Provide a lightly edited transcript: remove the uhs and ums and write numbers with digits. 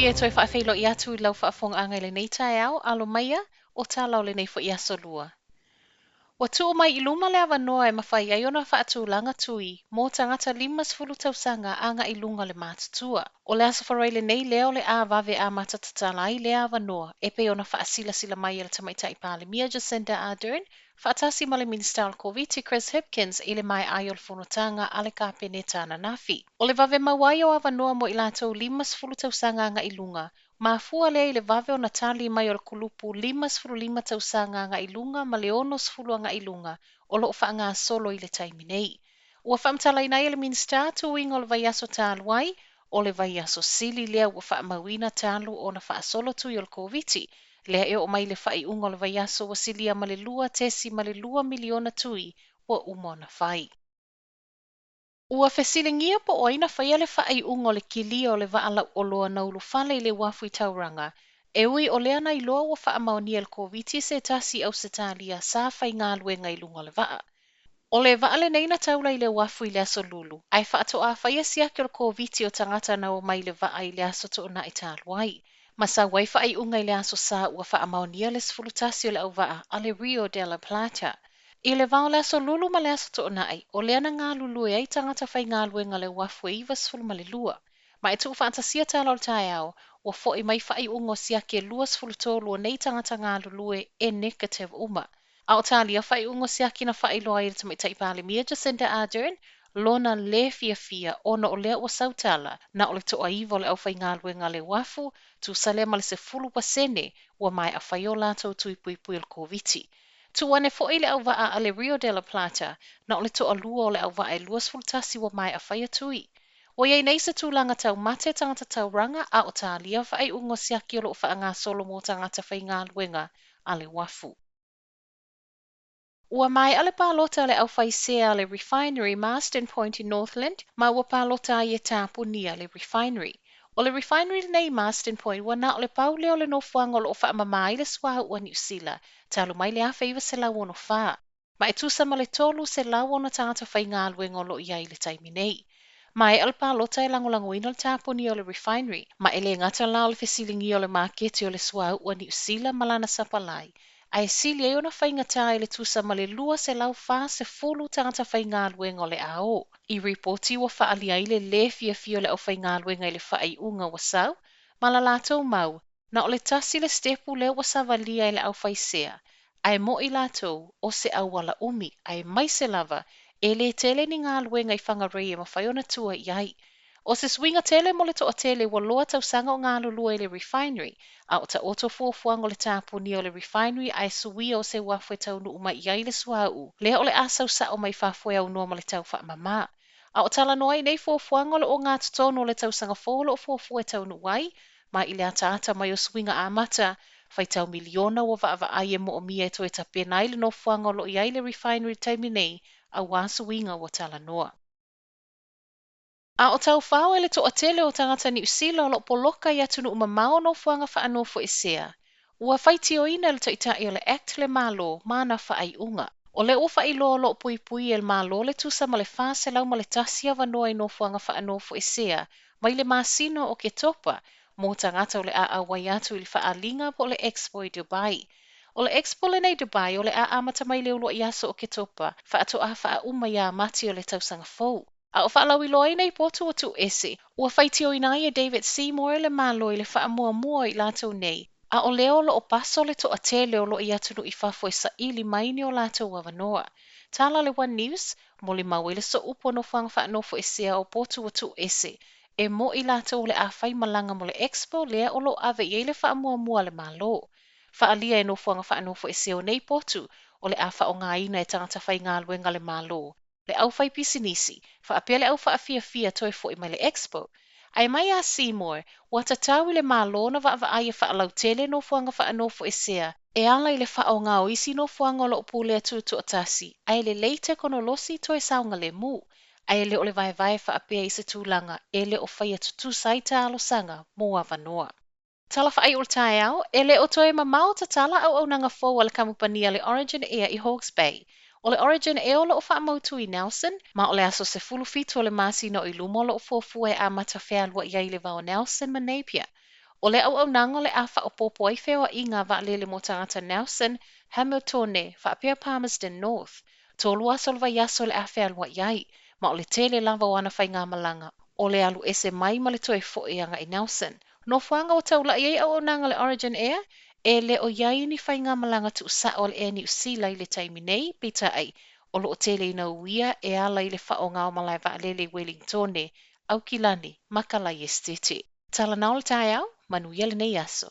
fiafia e toe faafeiloai atu i lau faafofogaaga i lenei taeao, alo maia o tala o lenei foi aso lua. Ua tuu mai i luma le avanoa e mafai ai ona faatulaga tui mo tagata 50 tausaga agai i luga le matutua. O le Aso Faraile nei lea o le a vave amata tatala ai lea avanoa e pei ona faasilasila mai e le Tamaitai Palemia Jacinda Ardern faatasi ma le Minisita o le Koviti Chris Hipkins i le maea ai o le fonotaga a le Kapeneta ananafi. O le vave maua ai o avanoa mo i latou 50 tausaga agai i luga, mafua lea i le vave ona tali mai o le kulupu 55 tausaga agai i luga ma le 60 agai i luga o lo o faagasolo i le taimi nei. Ua faamatalaina ai e le Minisita tuiga o le vaiaso talu ai, o le vaiaso sili lea ua faamauina talu ona faasolo tui o le Koviti, lea e oo mai i le faaiuga o le vaiaso ua silia ma le 2.2 miliona tui ua uma ona fai. Ua fesiligia po o ai na faia le faaiuga o le kilia o le vaa lauoloa na ulufale i le uafu i Tauranga, e ui o lea na iloa ua faamaonia e le Koviti se tasi Ausetalia sa faigaluega i luga o le vaa. O le vaa lenei na taula i le uafu i le aso Lulu, ae faatoa faia siaki o le Koviti o tagata na omai i le vaa i le aso Toonai talu ai. Ma sau ai faaiuga i le aso Sa ua faamaonia le 11 o le auvaa a le Rio de la Plata. I le va o le aso Lulu ma le aso Toonai, o lea na galulue ai tagata faigaluega o le uafu e 92. Ma e tuufaatasia tala o le taeao, ua foi mai faaiuga o siaki e 23 o nei tagata galulue e negative uma. A o talia faaiuga o siaki na faailoa ai e le Tamaitai Palemia Jacinda Ardern lona lē fiafia ona o lea ua sau tala na o le toaiva o le aufaigaluega a le uafu, tusa lea ma le 10% ua maea fai o latou tui puipui o le Koviti. Tuu ane foi le auvaa a le Rio de la Plata, na o le toalua o le auvaa e 21 ua maea faia tui. Ua i ai nei se tulaga taumate tagata tauranga a o talia faaiuga o siaki o lo o faagasolo mo tagata faigaluega a le uafu. Ua maea le palota a le aufaisea a le Refinery Marsden Point i Northland ma ua palota ai e tapunia le Refinery. O le Refinery lenei i Marsden Point ua na o le pau lea o le nofoaga o lo o faamama ai le suauu a Niu Sila talu mai le 1964, ma e tusa ma le 300 tagata faigaluega o lo o i ai i le taimi nei. Maea le palota e lagolagoina le tapunia o le Refinery, ma e le gata la o le fesiligia o le maketi o le suauu a Niu Sila ma lana sapalai, ae sili ai ona faigata i le tusa ma le 240 tagata faigaluega o le a o. I ripoti ua faaalia ai le lē fiafia o le aufaigaluega i le faaiuga ua sau, ma la latou mau, na o le tasi le sitepu lea ua savalia e le aufaisea, ae mo'i latou o se auala umi, aemaise lava e le tele ni galuega i Whangarei e mafai ona tua i ai. O se suiga tele mo le toatele ua loa tausaga o galulue i le Refinery, a o taoto fuafuaga o le tapunia o le Refinery ae suia o se uafu e taunuu mai i ai le suauu lea o le a sau sao mai fafo e aunoa ma le tau faamama. A o talanoa ai nei fuafuaga o le ogatotonu o le tausaga fou o lo o fuafua e taunuu ai, ma i le ataata mai o suiga amata, faitau miliona ua vaavaai e moomia e toe tapena ai le nofoaga o lo o i ai le Refinery i le taimi nei, auā suiga ua talanoa. A o taufao e le toatele o tagata Niu Sila o lo o poloka i atunuu mamao nofoaga faanofoesea, ua faitioina e le Taitai o le act le Malo ma ana faaiuga. O lea ua faailoa o lo o puipui e le Malo le tusa ma le 401 avanoa i nofoaga faanofoesea mai le masina o Oketopa mo tagata o le a auai atu i le Faaaliga po o le Expo i Dubai. O le Expo lenei i Dubai o le a amata mai le uluai aso o Oketopa faatoa faauma ia Mati o le tausaga fou. A o faalauiloa ai nei potu ua tuuese, ua faitioina ai e David Seymour le Malo i le faamuamua o i latou nei, a o lea o lo o paso le toatele o lo o i atunuu i fafo e saili mai ni o latou avanoa. Tala le One News, molimau ai le sooupu o nofoaga faanofoesea o potu ua tuuese, e mo'i latou o le a fai malaga mo le Expo lea o lo o ave i ai le faamuamua a le Malo. Faaalia e nofoaga faanofoesea o nei potu o le a faaaogaina e tagata faigaluega a le Malo, le aufaipisinisi, faapea le au faafiafia toe foi mai le Expo. Ae mai a Seymour, ua tatau i le Malo ona vaavaai e faalautele nofoaga faanofoesea e ala i le faaaoga o isi nofoaga o lo o pulea tutoatasi, ae lelei tekonolosi toe saogalemu, ae le o le vaevae faapea i se tulaga e le o faia tutusa ai talosaga mo avanoa. Tala faaiu o le taeao, e le o toe mamao tatala auaunaga fou a le kamupani a le Origin Air i Hawke's Bay. O le Origin Air o lo o faamautu i Nelson, ma o le aso 17 o le masina o i luma o lo o fuafua e amata fealuai ai i le va o Nelson ma Napier. O le auaunaga o le a faaopoopo ai feoaiga a vaalele mo tagata Nelson, Hamiltone, faapea Palmerston North. 3 aso o le vaiaso o le a fealuai ai, ma o le tele lava o ana faigamalaga o le alu ese mai ma le toe foi agai Nelson. Nofoaga ua taulai ai auaunaga a le Origin Air, e le o i ai ni faigamalaga tuusao a le Air Niu Sila i le taimi nei, peitai, o loo tele ina uia e ala i le faaaoga o malae vaalele i Wellingtone, Aukilani ma Kalaiestete. Talanao le taeao, manuia lenei aso.